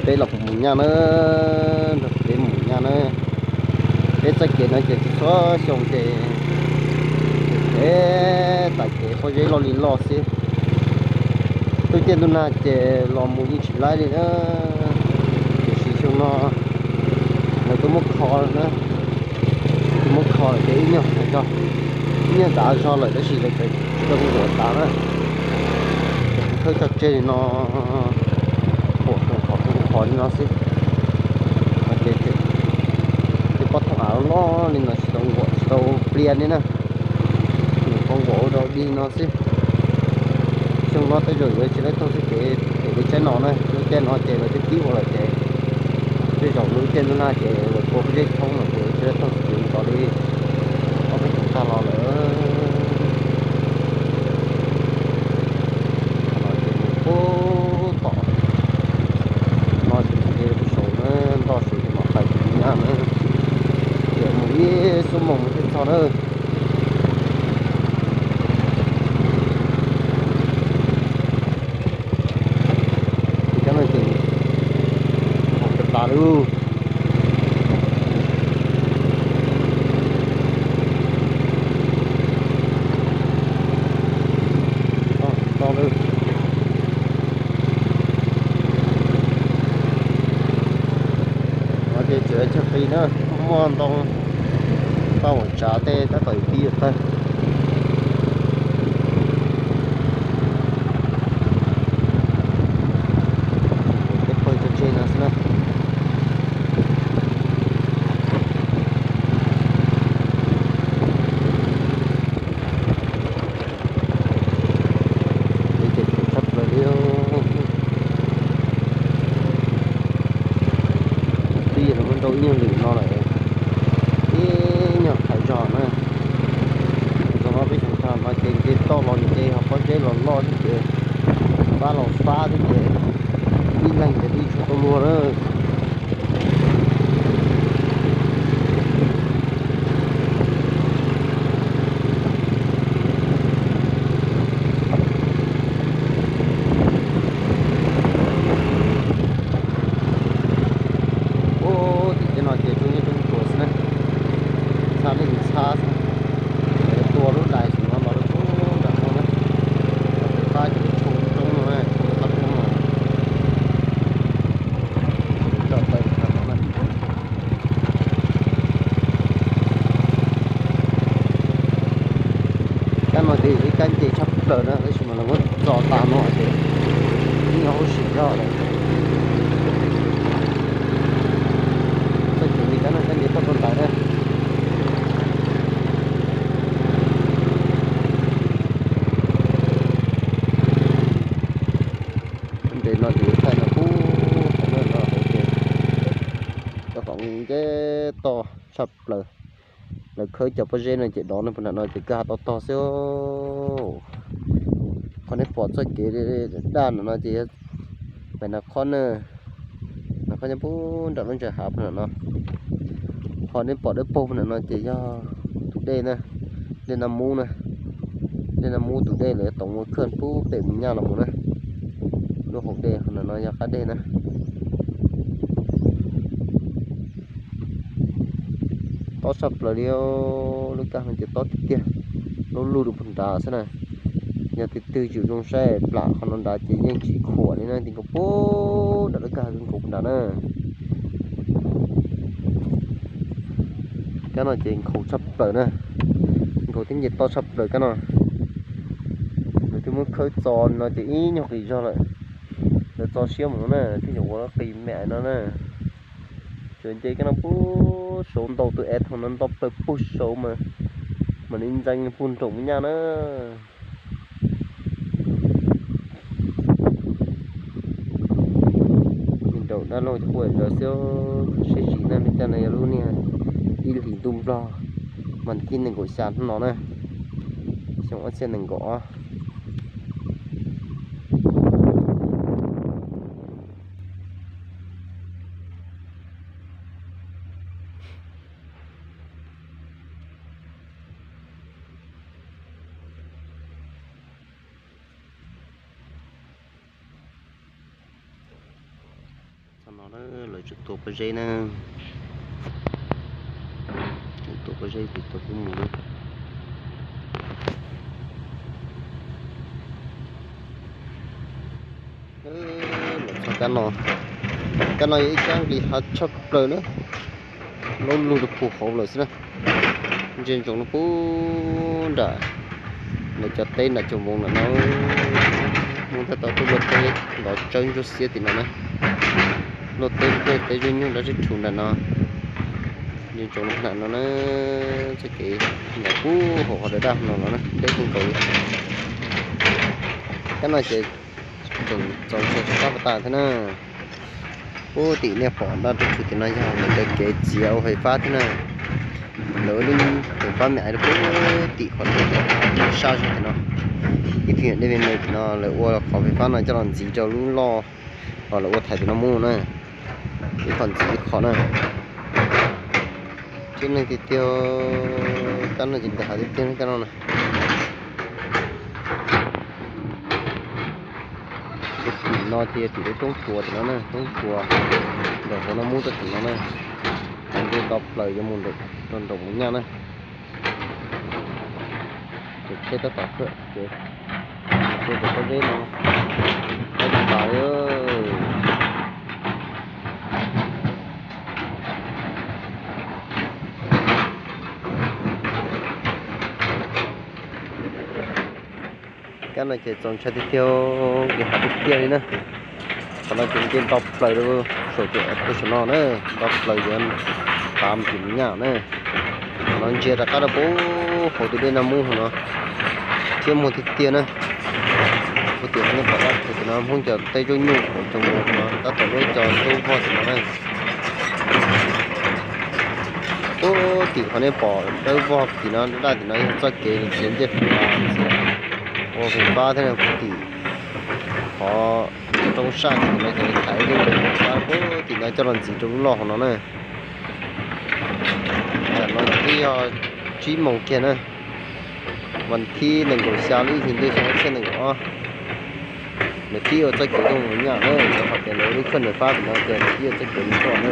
Peb los mus nyaj na, nrog peb mus nyaj na. Peb txoj kev no ces txhua xyoo ces peb tas kev pob zeb loj li loj xwb. Ntuj ciaj ntuj nag ces los mus yeej tsis laib li na. Tiam sis xyoo no lawv twb muab kho na, twb muab kho lawm ces ib nyuag hais tso, ib nyuag dav zog lawm tab sis lawv tseem tsis tau nkuam tas na. Ces kuv thawj tso tseg li no, pom qhov qhov li no xwb. Ces pob thooj av loj li no tsis tau nkuam tsis tau plias li na. Nws qhov nkuam ua rau dig no xwb. Xyoo no tej zaum yuav tsis laib taug xwb ces, ces lub caij no na, lub caij no ces lawv twb kib ua lawm ces tej zaum lub caij ntuj nag ces lawv tua pob zeb thoob lawm ces tsis laib taug xwb ces mus tod li. Ob peb xyoos tag los lawm. Qhov no ces mus puag tom no ces mus li saud na, ntoj saud ces mam pais tus nyab na. Ces mus ib xuab moos mus thiaj txog na. Ces cov no ces haum tas tas li. Tau lawm. No ces tseem cog qis na, muaj ntoo tau ua tsav tej tab tom pib tawg. Tej pawg tso tseg no xwb na. Ces tshaj plaws li. Twb yog lawv muab nrau ib nyuag lwm no lawm, ib nyuag qhaiv zog na. Zoo no peb xyoo tag no ces nce toj los nce ho pob zeb los loj thiab ces, fab los fab thiab ces, ib leeg ces twb tshua tau luag na. Ub, tim tej no ces roob nyob roob tsuas xwb na, txhab leej txhab xwb. Tua lub dais xwm no los rau nram no na, pem qab ces tshu roob no na, tshu qab roob no. Tso taw no na. Kab no ces yog ib kab nce tshaj plaws na, tab sis mas lawv muab txo tas no ces yeej yog hauj sim zog lawm. Txoj kev nce kab no kab nce toj rau ntawd na. Ntev no ces thaij no pub qhov no no ces cov qhov nce toj tshaj plaws. Lawv khawb cov pob zeb no ces dov no puag nram no ces kwj ha tau tog xwb. Qhov nej pom txoj kev daj nram no ces yog pem Nas Khob na. Nas Khob nyob puag nram lub ntsaim hav puag nram no. Qhov nej pom dawb paug puag nram no ces yog tus dej na, dej Naj Mub na. Dej Naj Mub tus dej lawv toom ua khawj pub pem mus nyaj los mus na. Lub hauv dej qhov nram no yog qab dej na. Tob tshaj plaws li, lub kab no ces tob tiag tiag, lub lug rau puag nrad xwb na. Yog tus twg tsis zoo saib plam qhov no nrad ces yeej tsis khuam li na, ti nkaus puag nram lub kab ha nkaus puag nrad na. Kab no ces nkhaus tshaj plaws na, nkhaus thiab nce tob tshaj plaws kab no. Lawv twb muab khawb txo no ces ib nyuag qis zog lawm, lawv txo siab mus no na, thiaj yuav ua qis me no na. Tsuas nce kab no puag saud ntau tus es thaum no nto plaws puag saud mas, mam li ntxeev puag nraum mus nyaj na. Nraum dab laug quaj zov xwb, sib zim na, lub caij no yog lub niag ib hlis ntuj nplog, mas thib nees nkaum xya no na, xyoo ob txhiab nees nkaum. Txog No lawv tseem tua pob zeb na, tseem tua pob zeb ces tua kuj mus na. Los txog kab no, kab no yog ib kab nqis hav tshaj plaws na, loj lug rau puag hauv lawm xwb na. Ntsia ntsoov no puag nram lawv cov teb nram cov npoo nram no, Hmoob tab tom tuaj luaj teb ntov tsawb ntsuab xiab tim no na. Luaj teb, teb zuj nyuj dab tsi rhuv nram no. Ntsia ntsoov no na, txoj kev nram puag hauv qhov dawb daj no los na, deb kawg nkaus li. Kab no ces tseem txaus ntshai tshaj qab pas tas thiab na. Puag tim nej pom daj rhuv tim no yog lawv cov kev txiav ua fais fab thiab na. Lawv ua lub fais fab me aiv rau puag tim qhov sab zog tim no. Ib tug nyuam dej me me tim no lawv ua qhov fais fab no coj los ntxiv rau lub loj, lawv ua thaiv tim no mus na. Ib qho ntxiv ib qho na. Tib neeg tiag tiag, kab no ces nqis hav tiag tiag kab no na. Ces tim no ces tim lub roob tsuas tim no na, roob tsuas ntawm hauv no muab rau tim no na. Nce nto plaws yuav mus rau nraum mus nyaj na. Ces tsheb tab tom khawm ces, ces pob zeb no, pob zeb tas li. Kab no ces txaus ntshai tiag tiag, nqis hav tiag tiag li na. Qhov no ces nce nto plaws rau saum, rau saum no na, nto plaws yuav tav mus tim mus nyaj na. Qhov no ntsia rov qab rau puag hauv tus dej Naj Mub hauv no thiab muag tiag tiag na. Puag tim qhov nej pom daj rhuv tim no Hmoob cov teb zuj nyuj hauv cov npoo no tab tom lub cov dawb vog tim no na. Puag tim qhov nej pom dawb vog tim no daj tim no yog txoj kev txiav ncej fais, txiav ua fais fab thiab na. Puag tim qhov roob saj tim no ces thaiv lub fais fab puag tim no coj los ntxiv rau lub loj hauv no na. Tam no twb yog tsib moos kiag na, vas thib nees nkaum xya lub ib hlis ntuj xyoo ob txhiab nees nkaum ob, lawv twb ua txoj kev tuaj mus nyaj na, rau qhov tias lawv lub kheej fais fab tim no ces lawv twb ua txoj kev mus tuaj na.